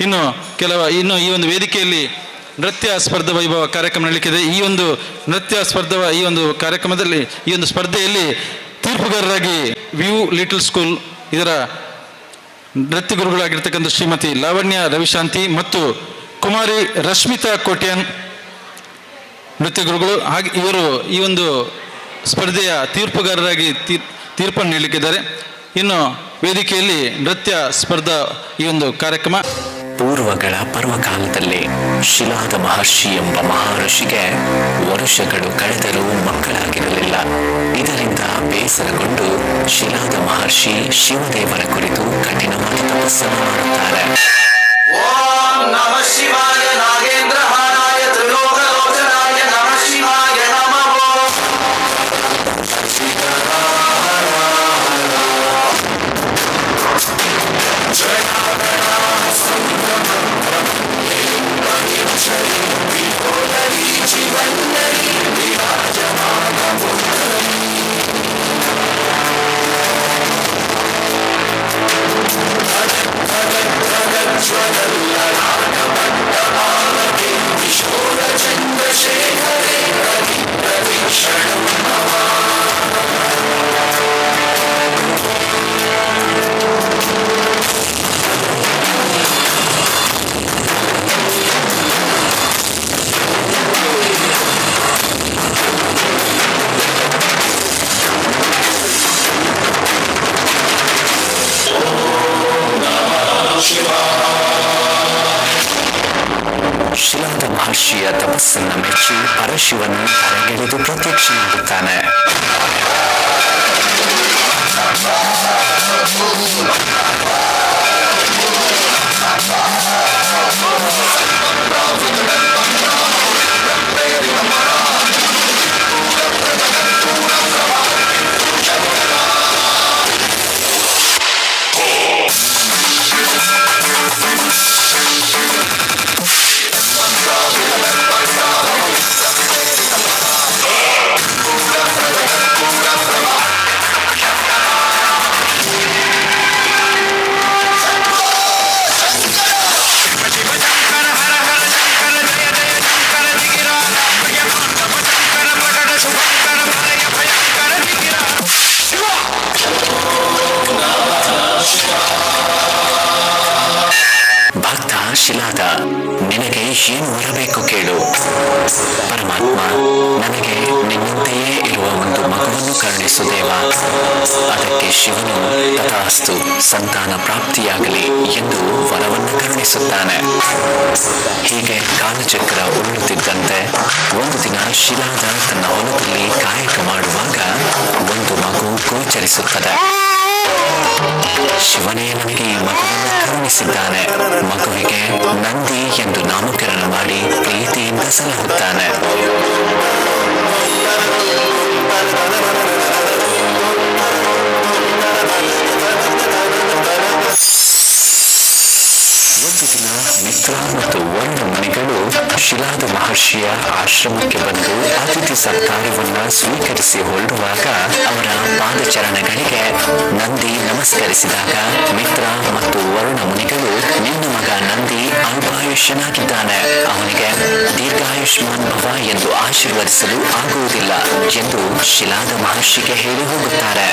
ಇನ್ನು ಕೆಲವು ಇನ್ನು ಈ ಒಂದು ವೇದಿಕೆಯಲ್ಲಿ ನೃತ್ಯ ಸ್ಪರ್ಧಾ ವೈಭವ ಕಾರ್ಯಕ್ರಮ ನಡೆಯಲಿಕ್ಕಿದೆ. ಈ ಒಂದು ನೃತ್ಯ ಸ್ಪರ್ಧಾ ಈ ಒಂದು ಕಾರ್ಯಕ್ರಮದಲ್ಲಿ, ಈ ಒಂದು ಸ್ಪರ್ಧೆಯಲ್ಲಿ ತೀರ್ಪುಗಾರರಾಗಿ ವ್ಯೂ ಲಿಟಲ್ ಸ್ಕೂಲ್ ಇದರ ನೃತ್ಯ ಗುರುಗಳಾಗಿರ್ತಕ್ಕಂಥ ಶ್ರೀಮತಿ ಲಾವಣ್ಯ ರವಿಶಾಂತಿ ಮತ್ತು ಕುಮಾರಿ ರಶ್ಮಿತಾ ಕೋಟ್ಯಾನ್ ನೃತ್ಯ ಗುರುಗಳು. ಹಾಗೆ ಇವರು ಈ ಒಂದು ಸ್ಪರ್ಧೆಯ ತೀರ್ಪುಗಾರರಾಗಿ ತೀರ್ಪನ್ನು ನೀಡಲಿಕ್ಕಿದ್ದಾರೆ. ಇನ್ನು ವೇದಿಕೆಯಲ್ಲಿ ನೃತ್ಯ ಸ್ಪರ್ಧಾ ಈ ಒಂದು ಕಾರ್ಯಕ್ರಮ. ಪೂರ್ವಗಳ ಪರ್ವಕಾಲದಲ್ಲಿ ಶಿಲಾದ ಮಹರ್ಷಿ ಎಂಬ ಮಹರ್ಷಿಗೆ ವರುಷಗಳು ಕಳೆದರೂ ಮಕ್ಕಳಾಗಿರಲಿಲ್ಲ. ಇದರಿಂದ ಬೇಸರಗೊಂಡು ಶಿಲಾದ ಮಹರ್ಷಿ ಶಿವದೇವರ ಕುರಿತು ಕಠಿಣವಾದ ತಪಸ್ಸನ್ನು ಮಾಡುತ್ತಾರೆ. ಓಂ ನಮಃ ಶಿವಾಯ, ನಾಗೇಂದ್ರ ಹಾರಾಯ ತ್ರಿಲೋಕಲೋಚನಾಯ ನಮಃ ಶಿವಾಯ ನಮಃ. ಶಿಲಾದ ಮಹರ್ಷಿಯ ತಪಸ್ಸನ್ನ ಮೆಚ್ಚಿ ಪರಶಿವನು ಧರೆಗಿಳಿದು ಪ್ರತ್ಯಕ್ಷನಾಗುತ್ತಾನೆ. ಭಕ್ತ ಶಿಲಾದ, ನಿನಗೆ ಏನು ವರಬೇಕು ಕೇಳು. ಪರಮಾತ್ಮ, ನನಗೆ ನಿನ್ನಂತೆಯೇ ಇರುವ ಒಂದು ಮಗುವನ್ನು ಕರುಣಿಸು ದೇವ. ಅದಕ್ಕೆ ಶಿವನು ತಥಾಸ್ತು, ಸಂತಾನ ಪ್ರಾಪ್ತಿಯಾಗಲಿ ಎಂದು ವರವನ್ನು ಕರುಣಿಸುತ್ತಾನೆ. ಹೀಗೆ ಕಾಲಚಕ್ರ ಉರುಳುತ್ತಿದ್ದಂತೆ ಒಂದು ದಿನ ಶಿಲಾದ ತನ್ನ ಹೊಲದಲ್ಲಿ ಕಾಯಕ ಮಾಡುವಾಗ ಒಂದು ಮಗು ಗೋಚರಿಸುತ್ತದೆ. ಶಿವನೇ ನನಗೆ ಈ ಮಗುವನ್ನು ಕರುಣಿಸಿದ್ದಾನೆ. ಮಗುವಿಗೆ ನಂದಿ ಎಂದು ನಾಮಕರಣ ಮಾಡಿ ಪ್ರೀತಿಯಿಂದ ಸಲಹುತ್ತಾನೆ. ಒಂದು ದಿನ ಮಿತ್ರ ಮತ್ತು ವರುಣ ಮುನಿಗಳು ಶಿಲಾದ ಮಹರ್ಷಿಯ ಆಶ್ರಮಕ್ಕೆ ಬಂದು ಅತಿಥಿ ಸತ್ಕಾರವನ್ನ ಸ್ವೀಕರಿಸಿ ಹೊರಡುವಾಗ ಅವರ ಪಾದಚರಣಗಳಿಗೆ ನಂದಿ ನಮಸ್ಕರಿಸಿದಾಗ ಮಿತ್ರ ಮತ್ತು ವರುಣ ಮುನಿಗಳು, ನಿನ್ನ ಮಗ ನಂದಿ ಅಲ್ಪಾಯುಷ್ಯನಾಗಿದ್ದಾನೆ, ಅವನಿಗೆ ದೀರ್ಘಾಯುಷ್ಮಾನ್ ಭವ ಎಂದು ಆಶೀರ್ವದಿಸಲು ಆಗುವುದಿಲ್ಲ ಎಂದು ಶಿಲಾದ ಮಹರ್ಷಿಗೆ ಹೇಳಿ ಹೋಗುತ್ತಾರೆ.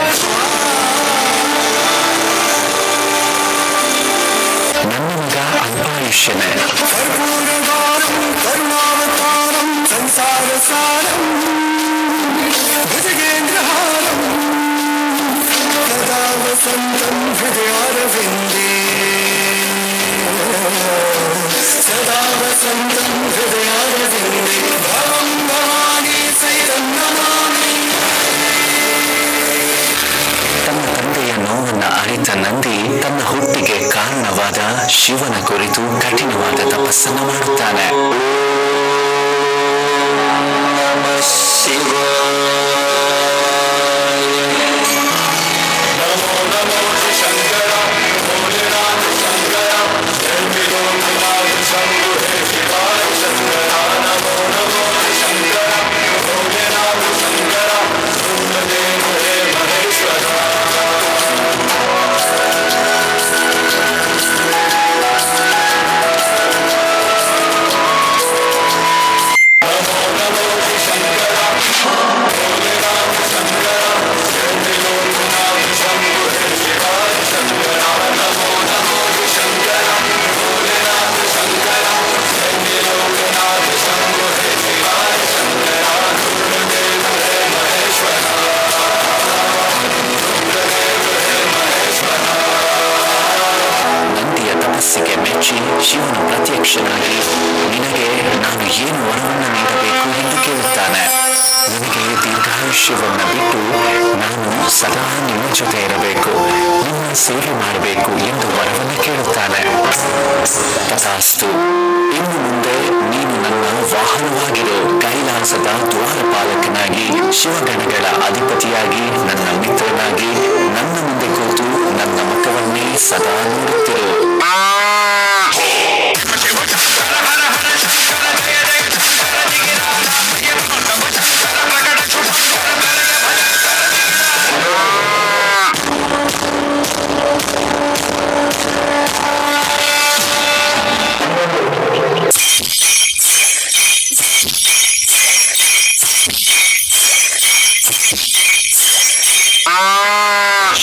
ನನ್ನ ಮಗ ಅಲ್ಪಾಯುಷ್ಯನೇ. ಕರುಣಾವತಾರಂ ಸಂಸಾರ ಸಾರಂ ಭುಜಗೇಂದ್ರಹಾರಂ ಸದಾ ವಸಂತಂ ಹೃದಯಾರವಿಂದೇ, ಸದಾ ವಸಂತಂ ಹೃದಯಾರವಿಂದೇ, ಭವಂ ಭವಾನಿ ಸಹಿತಂ ನಮಾಮಿ. ತನ್ನ ತಂದೆಯ ನೋವನ್ನ ಅರಿತ ನಂದಿ ತನ್ನ ಹುಟ್ಟಿಗೆ ಕಾರಣವಾದ ಶಿವನ ಕುರಿತು ಕಠಿಣವಾದ ತಪಸ್ಸನ್ನು ಮಾಡುತ್ತಾನೆ. ಶಿವನು ಪ್ರತ್ಯಕ್ಷನಾಗಿ ನಿನಗೆ ನಾನು ಏನು ವರವನ್ನು ನೀಡಬೇಕು ಎಂದು ಕೇಳುತ್ತಾನೆ. ನಿನಗೆ ದೀರ್ಘಾಯುಷ್ಯವನ್ನ ಬಿಟ್ಟು ನಾನು ಸದಾ ನಿಮ್ಮ ಜೊತೆ ಇರಬೇಕು, ನಿಮ್ಮ ಸೇವೆ ಮಾಡಬೇಕು ಎಂದು ವರವನ್ನು ಕೇಳುತ್ತಾನೆ. ತಥಾಸ್ತು, ಇನ್ನು ಮುಂದೆ ನೀನು ನನ್ನ ವಾಹನವಾಗಿರು. ಕೈಲಾಸದ ದ್ವಾರಪಾಲಕನಾಗಿ, ಶಿವಗಣಗಳ ಅಧಿಪತಿಯಾಗಿ, ನನ್ನ ಮಿತ್ರನಾಗಿ ನನ್ನ ಮುಂದೆ ಕೂತು ನನ್ನ ಮುಖವನ್ನೇ ಸದಾ ನೋಡುತ್ತಿರು.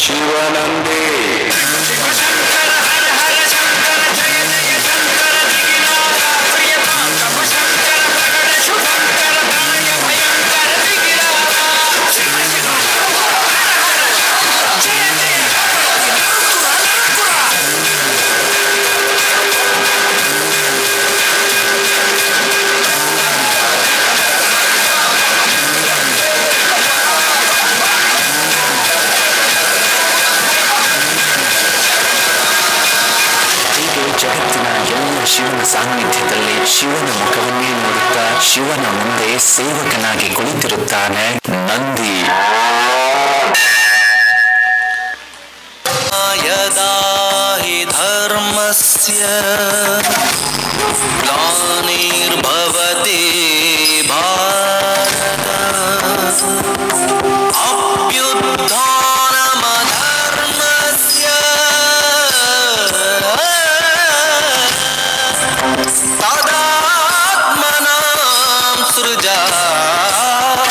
ಶಿವನಂದೇ. ಹೀಗೆ ಜಗತ್ತಿನ ಎಲ್ಲ ಶಿವನ ಸಾನ್ನಿಧ್ಯದಲ್ಲಿ ಶಿವನ ಮುಖವನ್ನೇ ನೋಡುತ್ತಾ ಶಿವನ ಮುಂದೆ ಸೇವಕನಾಗಿ ಕುಳಿತಿರುತ್ತಾನೆ ನಂದಿ. ಯದಾ ಹಿ ಧರ್ಮಸ್ಯ ಗ್ಲಾನಿರ್ಭವತಿ ಭಾರತ, ಅಭ್ಯುತ್ಥಾನಮಧರ್ಮಸ್ಯ ತದಾತ್ಮನಾಂ ಸೃಜಾಮ್ಯಹಂ.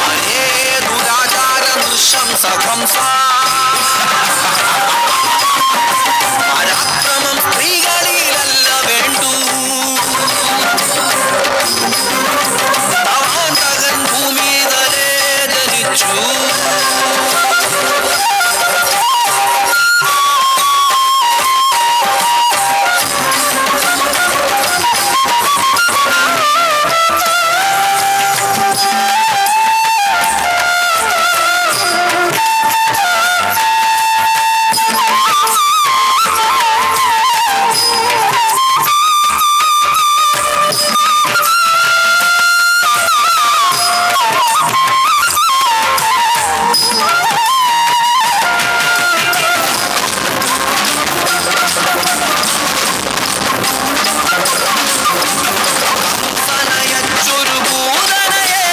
ಹರೇ ದುರಾಚಾರ ನೃಶಂಸ ಧ್ವಂಸ ಪರಾಕ್ರಮಂ ಸ್ತ್ರೀಗಳಿಲಲ್ಲ ವೇಂಡು. ತವಾಂತಗನ್ ಭೂಮಿದಲೇ ಜನಿಚ್ಚು. നയച്ചൊരു ഭൂതനയെ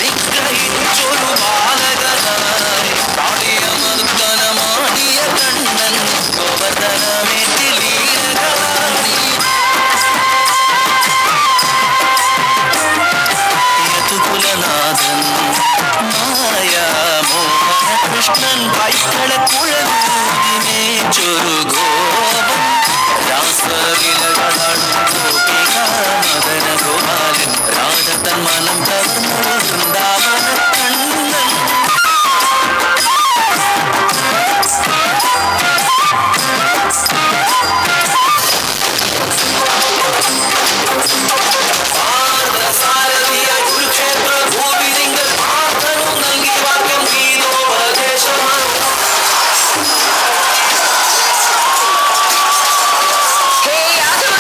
നിഗ്രഹിച്ചൊരു ബാലകനായി താടിയ മർദ്ദനമാടിയ കണ്ണൻ ഗോവർദ്ധനമേറ്റി ലീലകളാടി. യദുകുലനാഥൻ മായാമോഹന കൃഷ്ണൻ പൈക്കളെ കുഴലൂതിമേച്ചൊരു ഗോപൻ രാസലീലകളാടും ഗോപിക മദന ഗോപാലൻ രാധ തൻ മനം കവർന്നൊരു വൃന്ദാവന കണ്ണൻ. പാർത്ഥസാരഥിയായി കുരുക്ഷേത്ര ഭൂമി തിങ്കൽ പാർത്ഥനു നൽകി വാക്യം ഗീതോപദേശമാണ്. ഹേ യാദവ.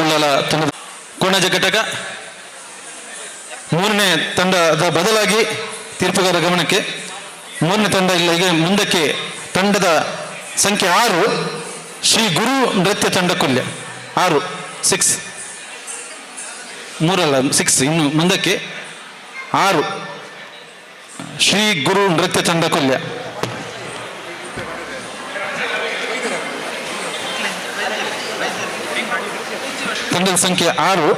ಉಳ್ಳಾಲ ತಂಡದ ಕೋಣಾಜೆ ಘಟಕ. ಮೂರನೇ ತಂಡದ ಬದಲಾಗಿ, ತೀರ್ಪುಗಾರ ಗಮನಕ್ಕೆ, ಮೂರನೇ ತಂಡ ಇಲ್ಲ. ಈಗ ಮುಂದಕ್ಕೆ ತಂಡದ ಸಂಖ್ಯೆ 6, ಶ್ರೀ ಗುರು ನೃತ್ಯ ತಂಡ ಕೊಲ್ಯ. 6, 6, ಮೂರಲ್ಲ, 6. ಇನ್ನು ಮುಂದಕ್ಕೆ 6, ಶ್ರೀ ಗುರು ನೃತ್ಯ ತಂಡ ಕೊಲ್ಯ. ತಂಡದ ಸಂಖ್ಯೆ 6,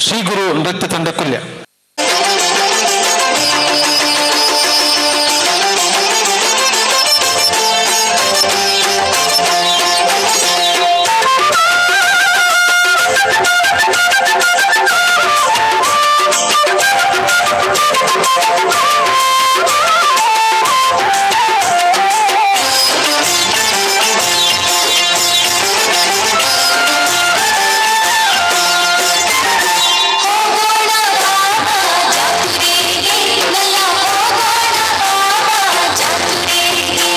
ಶ್ರೀ ಗುರು ನೃತ್ಯ ತಂಡ ಕೊಲ್ಯ. ಹೋಗೋಣ ಬಾಬಾ ಜಾತ್ರೆಗೆ, ನನ್ನ ಹೋಗೋಣ ಬಾಬಾ ಜಾತ್ರೆಗೆ.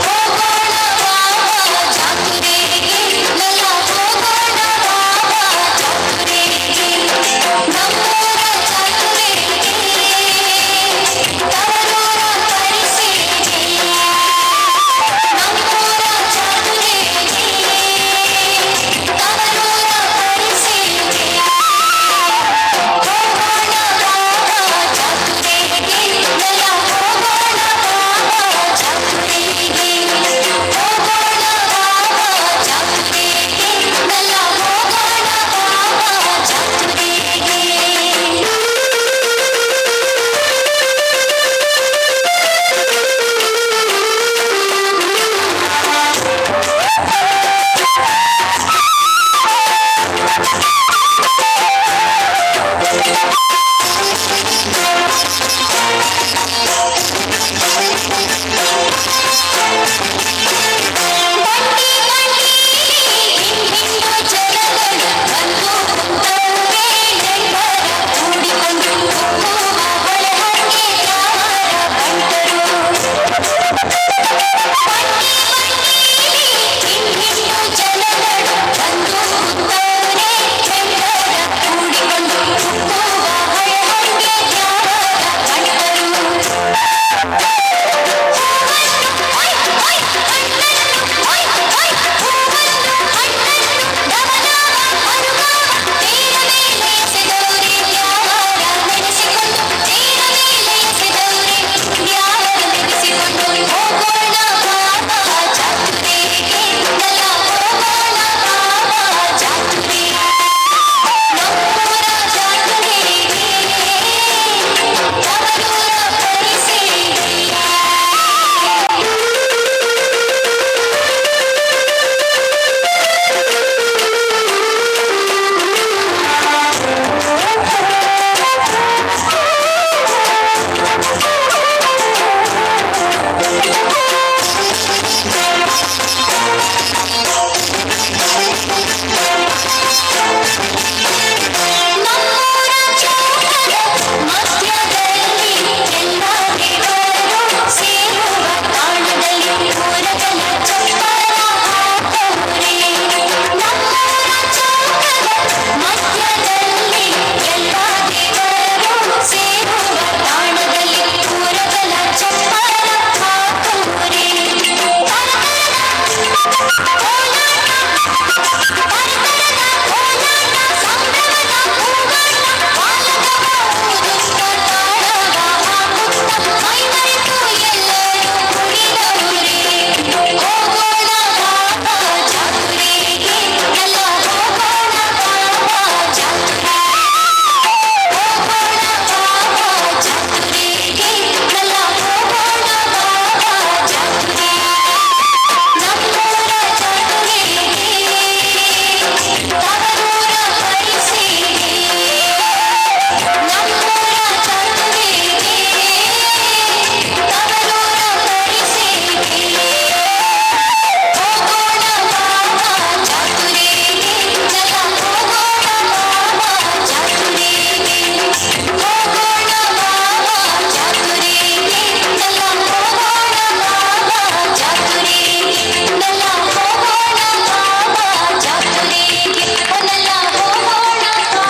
ಹೋಗೋಣ ಬಾಬಾ ಜಾತ್ರೆಗೆ, ನನ್ನ ಹೋಗೋಣ ಬಾಬಾ ಜಾತ್ರೆಗೆ.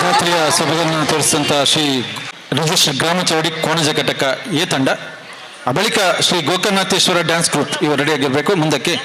ಶಾಸ್ತ್ರೀಯ ಸೊಬಗನ್ನು ತೋರಿಸಿದಂಥ ಶ್ರೀ ರಿಜಿಸ್ಟರ್ ಗ್ರಾಮ ಚೌಡಿ ಕೋಣಜ ಘಟಕ ಎ ತಂಡ. ಆ ಬಳಿಕ ಶ್ರೀ ಗೋಕರ್ಣನಾಥೇಶ್ವರ ಡ್ಯಾನ್ಸ್ ಗ್ರೂಪ್ ಇವರು ರೆಡಿಯಾಗಿರಬೇಕು ಮುಂದಕ್ಕೆ.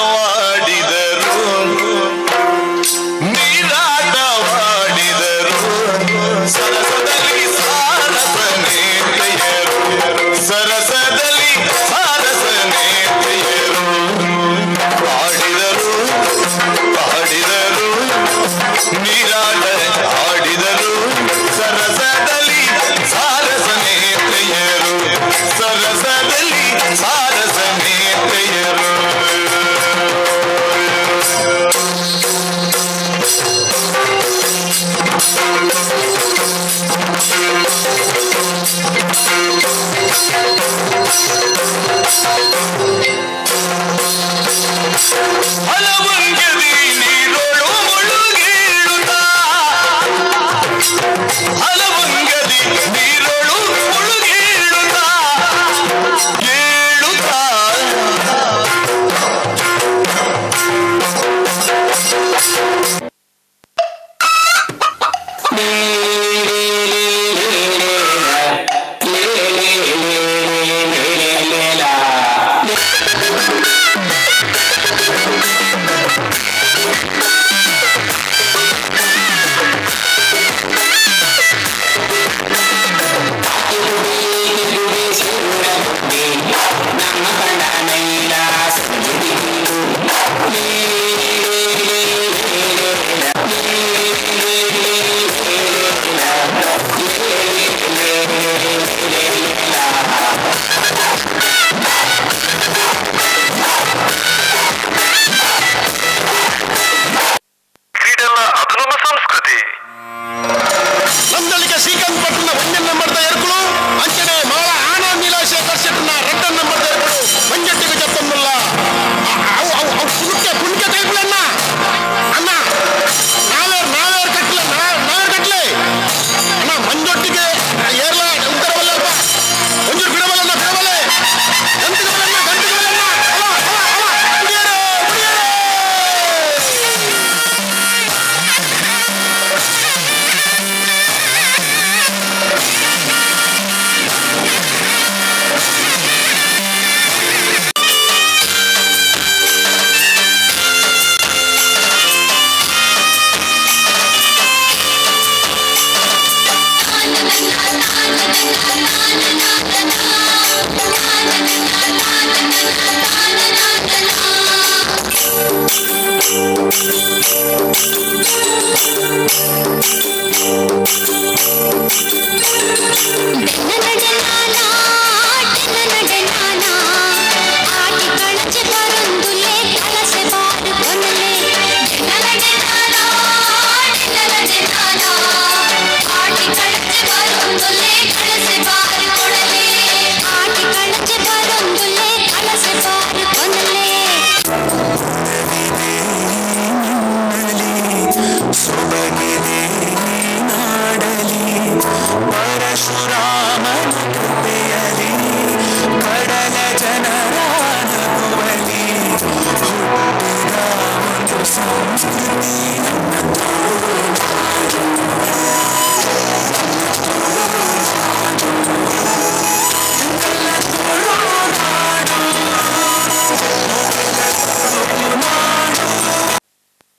ನೀರಾಟವಾಡಿದರು, ನೀರಾಟವಾಡಿದರು, ಸರಸದಲ್ಲಿ ಸಾರಸನೇತೆಯರು, ಸರಸದಲ್ಲಿ ಸಾರಸನೇತೆಯರು. ಆಡಿದರು, ಆಡಿದರು, ನೀರಾಟ ಆಡಿದರು, ಸರಸದಲ್ಲಿ ಸಾರಸನೇತೆಯರು, ಸರಸದಲ್ಲಿ ಸಾರಸನೇತೆಯರು. ಹಲವಂಗದಿ ನೀರೊಳು ಮುಳುಗೇಳುತ್ತಾ, ಹಲವಂಗದಿ ನೀರೊಳು ಮುಳುಗೇಳುತ್ತಾ, ಏಳುತ್ತಾ. ನಂದಳಿಕೆ ಶ್ರೀಕಾಂತ್ ಪಟ್ಟಣ ಒಂದನೇ ನಂಬರ್ದ ಎರ್ಕುಳು ಅಂಚನೆ ಮಾಳ ಆನಾ ನೀಲಾಶೇಖರ್ ಶೆಟ್ಟನ ಎರಡನೇ ನಂಬರ್ದ ಎರ್ಕುಳು ಮಂಜಟ್ಟಿಗೆ ಜಪ್ಪಂದುಲ್ಲ. ಅವು ಅವು ಅವು ಪುನುಕೆ ಪುನುಕೆ ಕೈಗುಳನ್ನ ಅಣ್ಣ, ನಾವೇರ್ ನಾವೇರ್ ಕಟ್ಲೆ, ನಾವೇರ್ ಕಟ್ಲೆ ಅಣ್ಣ. ಮಂಜೊಟ್ಟಿಗೆ ಏರ್ಲ ಉತ್ತರವಲ್ಲ ಅಲ್ಪ ಒಂಜೂರು ಬಿಡಬಲ್ಲ ಬಿಡಬಲ್ಲೆ, ಗಂಟಿಗೆ ಬಲಣ್ಣ, ಗಂಟಿಗೆ ಬಲಣ್ಣ. ಅವ ಅವ ಅವ ಕುಡಿಯರು ಕುಡಿಯರು. ಸೊಬಗಿದೆ ನಾಡಲಿ ಪರಶುರಾಮನ ಕೃಪೆಯಲಿ, ಕಡಲ ಜನರ ನಗುವಲಿ ಹುಟ್ಟಿದ ಒಂದು ಸಂಸ್ಕೃತಿ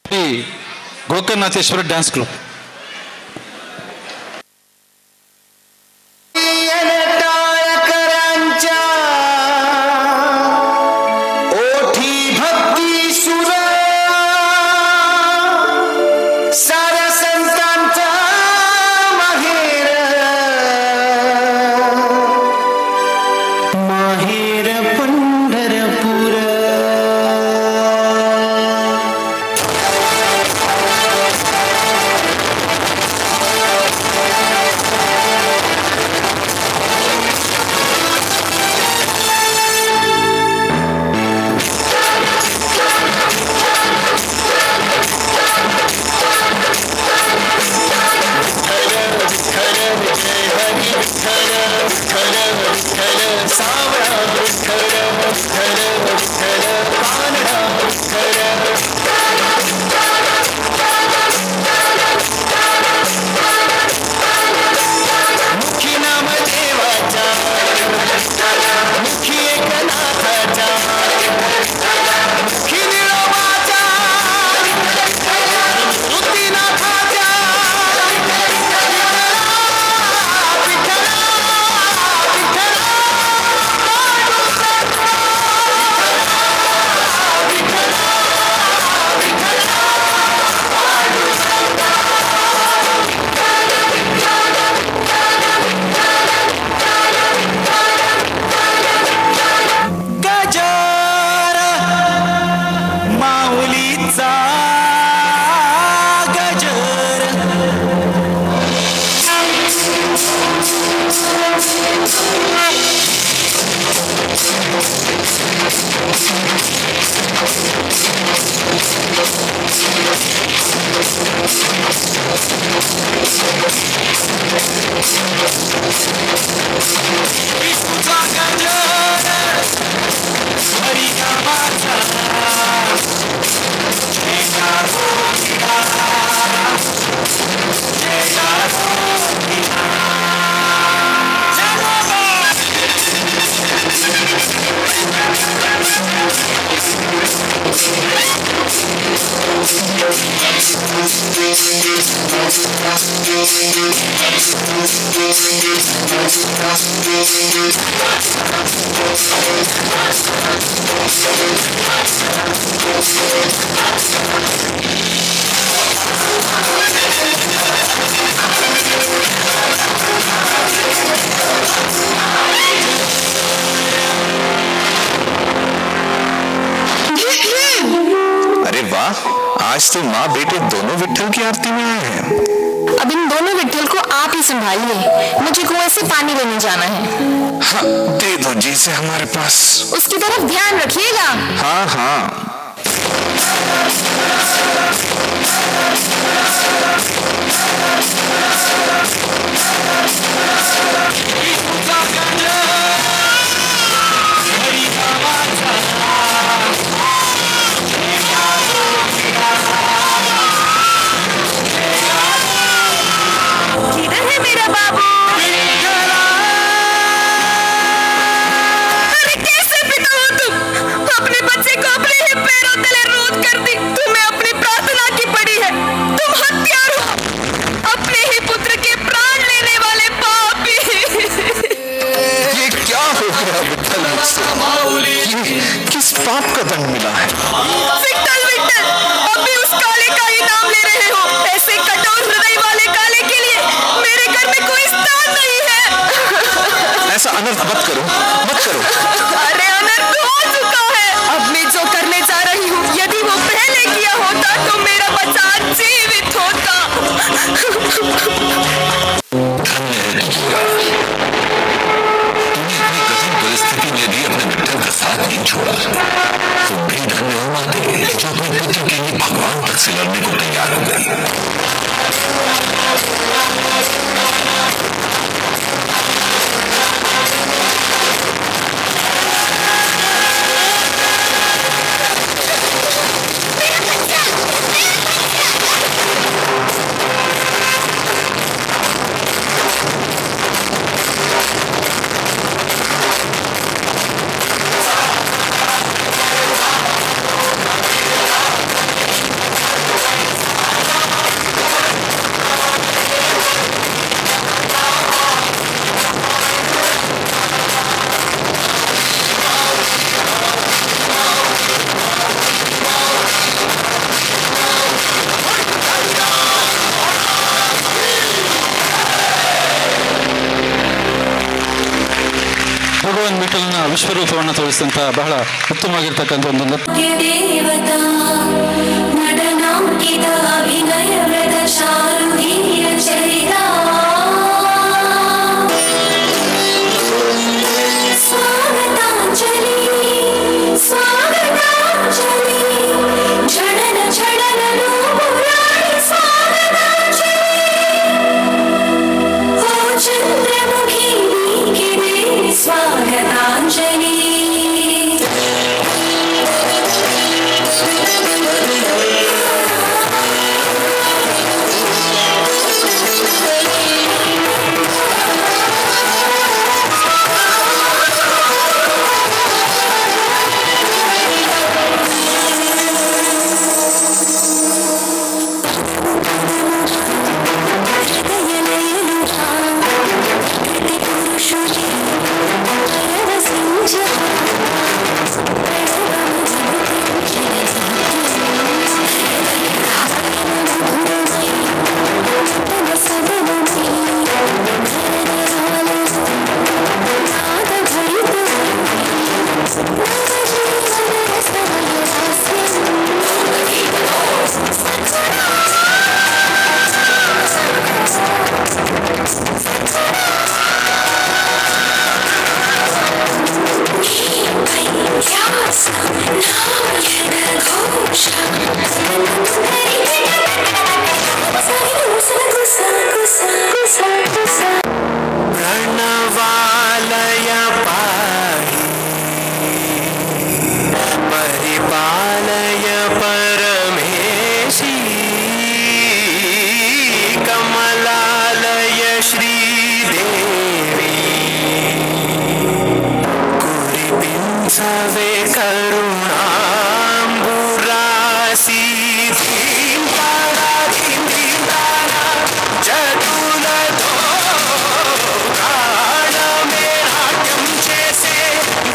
ಶ್ರೀ ಗೋಕರ್ಣನಾಥೇಶ್ವರ ಡ್ಯಾನ್ಸ್ ಗ್ರೂಪ್. टाळकरांच्या आज तो माँ बेटे दोनों विट्ठल की आरती में आए हैं। अब इन दोनों विट्ठल को आप ही संभालिए, मुझे कुएं से पानी लेने जाना है। हाँ, दे दो जी से हमारे पास। उसकी तरफ ध्यान रखिएगा। हाँ हाँ। किधर है मेरा बाबू? अरे कैसे पिता हो तुम? अपने बच्चे को अपने ही पैरों तले रोद कर दी। तुम्हें अपनी प्रार्थना की पड़ी है। तुम हत्यार हो, अपने ही पुत्र के प्राण लेने वाले पापी। ये क्या हो गया विट्ठल मुझसे? ये किस पाप का दंड मिला है? विट्ठल विट्ठल, अब भी उस काले का ही नाम ले रहे हो। ऐसे कठोर हृदय वाले काले के लिए मेरे घर में कोई स्थान नहीं है। ऐसा अनर्थ मत करो, मत करो। अरे अनर्थ हो चुका है। अब मैं जो करने जा रही हूँ, यदि वो पहले किया होता तो मेरा बच्चा जीवित होता। धन्य है तू गोरा, तूने इतनी कठिन परिस्थिति में भी अपने विट्ठल का साथ नहीं छोड़ा। तुम भी धन्य हो माते, जो अपने पुत्र के लिए भगवान तक से लड़ने को तैयार हो गई। ಭಗವಾನ್ ವಿಠಲನ ವಿಶ್ವರೂಪವನ್ನು ತೋರಿಸಿದಂತಹ ಬಹಳ ಉತ್ತಮವಾಗಿರ್ತಕ್ಕಂಥ ಒಂದು ನೃತ್ಯ. ದೇವತಾ ನಟನಾಂಕಿತ ಅಭಿನಯ ವ್ರತ ಶಾರುಧೀರ ಚರಿತಾ ಸ್ವಾಗತಾಂಜಲಿ ಸ್ವಾಗತಾಂಜಲಿ ಝಡನ ಝಡನ ನೂಪುರಾಣಿ ಸ್ವಾಗತಾಂಜಲಿ ಓ ಚಂದ್ರಮುಖಿ ನೀಕಿದೆ ಸ್ವಾಗತಾಂಜಲಿ. प्रणवालय पाहि परिपालय परमेशी कमलालय श्रीदेवी कुरिपिंसवे करुणाम्बुरासी धीं तारा धीं धीं तारा चतुलतो ప్రాణమే నాట్యం చేసే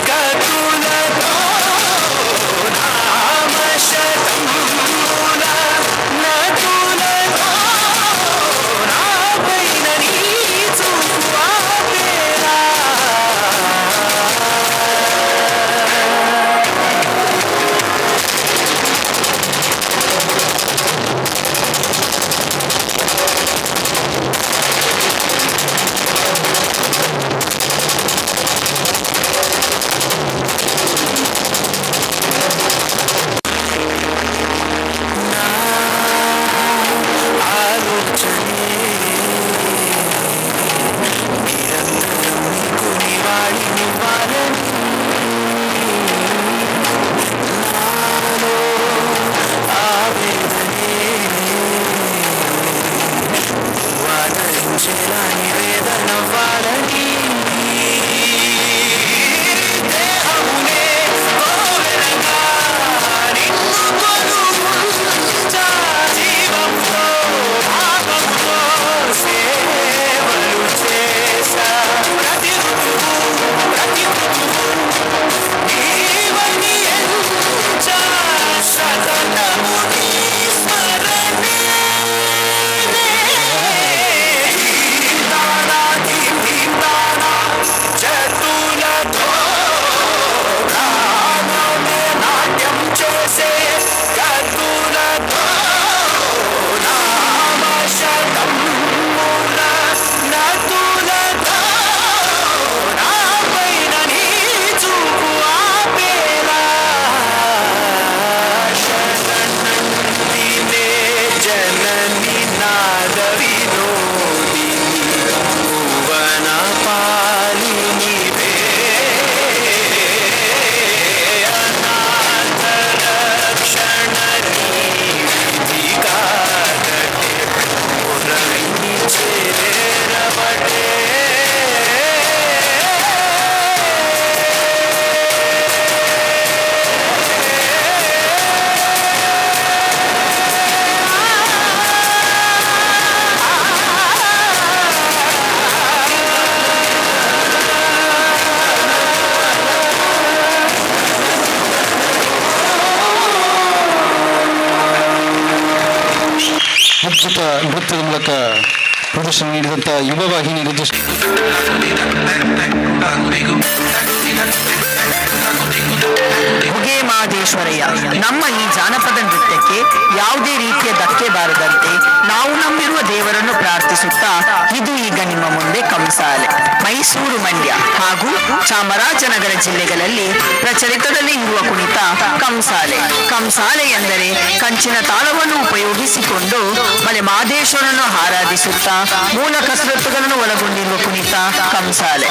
గతులతో నామశతముల నటులతో నాపైన నీ చూపు ఆపేలా. ಅದ್ಭುತ ನೃತ್ಯದ ಮೂಲಕ ಪ್ರದರ್ಶನ ನೀಡಿದಂಥ ಯುವ ವಾಹಿನಿ ರಿಜಿಸ್ಟರ್ ಹೊಗೆ ಮಹದೇಶ್ವರಯ್ಯ. ನಮ್ಮ ಈ ಜಾನಪದ ನೃತ್ಯಕ್ಕೆ ಯಾವುದೇ ರೀತಿಯ ಧಕ್ಕೆ ಬಾರದಂತೆ ನಾವು ನಂಬಿರುವ ದೇವರನ್ನು ಪ್ರಾರ್ಥಿಸುತ್ತಾ ಇದು ಈಗ ನಿಮ್ಮ ಮುಂದೆ ಕಂಸಾಲೆ. ಮೈಸೂರು, ಮಂಡ್ಯ ಹಾಗೂ ಚಾಮರಾಜನಗರ ಜಿಲ್ಲೆಗಳಲ್ಲಿ ಪ್ರಚಲಿತದಲ್ಲಿ ಇರುವ ಕುಣಿತ ಕಂಸಾಲೆ. ಕಂಸಾಲೆ ಎಂದರೆ ಕಂಚಿನ ತಾಳವನ್ನು ಉಪಯೋಗಿಸಿಕೊಂಡು ಮಲೆ ಮಹದೇಶ್ವರನನ್ನು ಆರಾಧಿಸುತ್ತಾ ಮೂಲ ಕಸರತ್ತುಗಳನ್ನು ಒಳಗೊಂಡಿರುವ ಕುಣಿತ ಕಂಸಾಲೆ.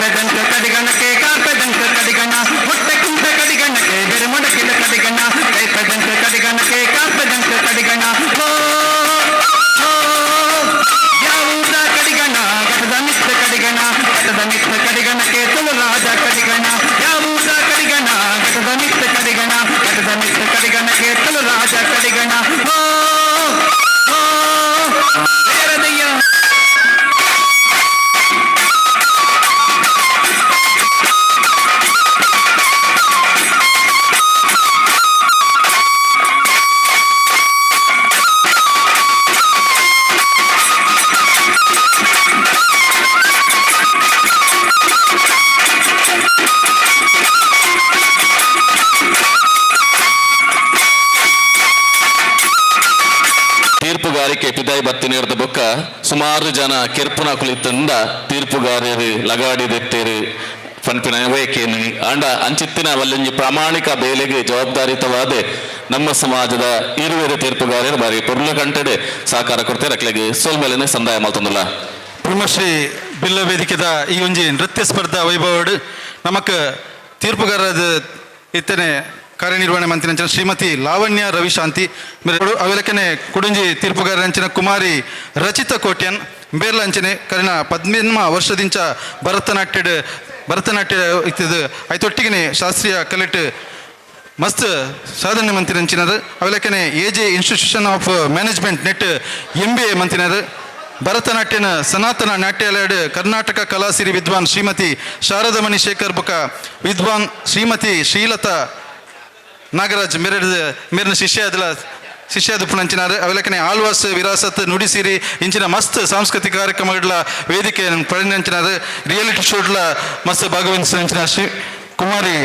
ಕೈಪೆದಂಚ ಕಡಿಗಣಕ್ಕೆ ಕಾರ್ಪೆದಂಚ ಕಡಿಗಣ ಹೊಟ್ಟೆ ಕುಂಟ ಕಡಿಗಣಕ್ಕೆ ಬೆರೆ ಮೊಡಕಿದ ಕಡಿಗಣ ಕೈಪೆದಂಚ ಕಡಿಗಣಕ್ಕೆ ಕಾರ್ಪೆದಂಚ ಕಡಿಗಣ ಹೋ ಹೋ ಯಾವುದ ಕಡಿಗಣ ಘಟದ ಮಿತ್ರ ಕಡಿಗಣ ಘಟದ ಮಿತ್ರ ಕಡಿಗಣಕ್ಕೆ ತುಳುರಾಜ ಕಡಿಗಣ ಯಾವುದ ಕಡಿಗಣ ಘಟದ ಮಿತ್ರ ಕಡಿಗಣ ಘಟದ ಮಿತ್ರ ಕಡಿಗಣಕ್ಕೆ ತುಳುರಾಜ ಕಡಿಗಣ ಹೋ ಹೋ ಬೇರದಯ್ಯ. ತೀರ್ಪುಗಾರಿಕೆ ಪಿದಾಯಿ ಬತ್ತಿ ನೇರದ ಬೊಕ್ಕ ಸುಮಾರು ಜನ ಕೆರ್ಪುನ ಕುಳಿತಂದ ತೀರ್ಪುಗಾರರು ಲಗಾಡಿ ದೆತ್ತೇರು ಪನ್ಪಿನ ವಯಕೇನು ಆಂಡ ಅಂಚಿತ್ತಿನ ವಲ್ಲಂಜಿ ಪ್ರಾಮಾಣಿಕ ಬೇಲೆಗೆ ಜವಾಬ್ದಾರಿತವಾದ ನಮ್ಮ ಸಮಾಜದ ಇರುವೆರು ತೀರ್ಪುಗಾರರು ಬಾರಿ ಪೊರ್ಲ ಕಂಟಡೆ ಸಹಕಾರ ಕೊಡ್ತಾರೆ ಅಕ್ಲೆಗೆ ಸೋಲ್ಮೇಲೆನೆ ಸಂದಾಯ ಮಾಲ್ತೊಂದುಲ್ಲ. ಬ್ರಹ್ಮಶ್ರೀ ಬಿಲ್ಲ ವೇದಿಕೆದ ಈ ಒಂಜಿ ನೃತ್ಯ ಸ್ಪರ್ಧಾ ವೈಭವಡ್ ನಮಕ್ ತೀರ್ಪುಗಾರದ ಇತ್ತನೆ ಕಾರ್ಯನಿರ್ವಹಣೆ ಮಂತ್ರಿ ಶ್ರೀಮತಿ ಲಾವಣ್ಯ ರವಿಶಾಂತಿ ಮೇರೆ ಅವೆಲಕ್ಕನೆ ಕುಡುಂಜಿ ತೀರ್ಪುಗಾರರಂಚಿನ ಕುಮಾರಿ ರಚಿತಾ ಕೋಟ್ಯನ್ ಬೇರ್ಲಂಚನೆ ಕರಿನ 15 ವರ್ಷದಿಂಚ ಭರತನಾಟ್ಯಡ್ ಭರತನಾಟ್ಯ ಇತ್ತಿದ್ದು ಐತೊಟ್ಟಿಗೆ ಶಾಸ್ತ್ರೀಯ ಕಲೆಟ್ ಮಸ್ತ್ ಸಾಧನೆ ಮಂತಿನಂಚಿನರು. ಅವೆಲಕ್ಕನೆ A J institution of management net MBA ಮಂತಿನರು. ಭರತನಾಟ್ಯನ ಸನಾತನ ನಾಟ್ಯಾಲಯಡ್ ಕರ್ನಾಟಕ ಕಲಾಸಿರಿ ವಿದ್ವಾನ್ ಶ್ರೀಮತಿ ಶಾರದಮಣಿ ಶೇಖರ್ ಬುಕ ವಿದ್ವಾನ್ ಶ್ರೀಮತಿ ಶ್ರೀಲತಾ ನಾಗರಾಜ್ ಮೇರೆಡ್ ಮೇರಿನ ಶಿಷ್ಯ ಅದಲ ಶಿಷ್ಯ ಪುಣಂಚಿನಾರು. ಅವೆಲಕ್ಕನೆ ಆಳ್ವಾಸ್ ವಿರಾಸತ್ ನುಡಿಸಿರಿ ಇಂಚಿನ ಮಸ್ತ್ ಸಾಂಸ್ಕೃತಿಕ ಕಾರ್ಯಕ್ರಮಗಳ ವೇದಿಕೆ ಪಡೆದಂಚಿನಾರು. ರಿಯಾಲಿಟಿ ಶೋಡ್ಲ ಮಸ್ತ್ ಭಾಗವಹಿಸಿದ ಶ್ರೀ ಕುಮಾರಿ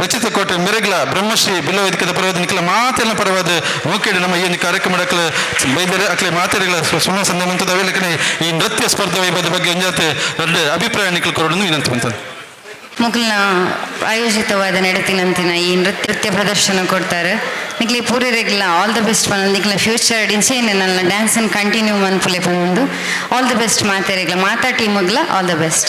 ರಚಿತ ಕೋಟೆ ಮೆರೆಗ್ಲ ಬ್ರಹ್ಮಶ್ರೀ ಬಿಲ್ಲ ವೇದಿಕೆದ ಪರವಾದ ನಿಖಲ ಮಾತೆಲ್ಲ ಪರವಾದ ಮುಖ್ಯ ನಮ್ಮ ಈ ಒಂದು ಕಾರ್ಯಕ್ರಮ ಬೈದರೆ ಅಕ್ಲೆ ಮಾತೆಗಳ ಸುಮ್ಮನೆ ಸಂದೇಹ ಮಂತದ. ಅವೆಲಕ್ಕನೆ ಈ ನೃತ್ಯ ಸ್ಪರ್ಧೆ ವೈಭವದ ಬಗ್ಗೆ ಒಂಜಾತೆ ಎರಡು ಅಭಿಪ್ರಾಯ ನಿಖಲ್ ಕೊರಡನ್ನು ವಿನಂತಿ ಮಂತದ್ದು. ಮೊಗಲ್ನ ಆಯೋಜಿತವಾದ ನಡತಿನಂತಿನ ಈ ನೃತ್ಯ ಪ್ರದರ್ಶನ ಕೊಡ್ತಾರೆ. ನಿಕ್ಲೆ ಪೂರೆರೆಗ್ಲ ಆಲ್ the best ಪನ್ನೊಂದು, ನಿಕ್ಲ ಫ್ಯೂಚರ್ ಇಂಚೆನೆ ನನ್ನ ಡ್ಯಾನ್ಸನ್ನು ಕಂಟಿನ್ಯೂ ಮನ್ಪುಲೆ ಪನ್ನೊಂದು ಆಲ್ the best ಮಾತೆರೆಗ್ಲ, ಮಾತಾ ಟೀಮುಗ್ಲ ಆಲ್ the best.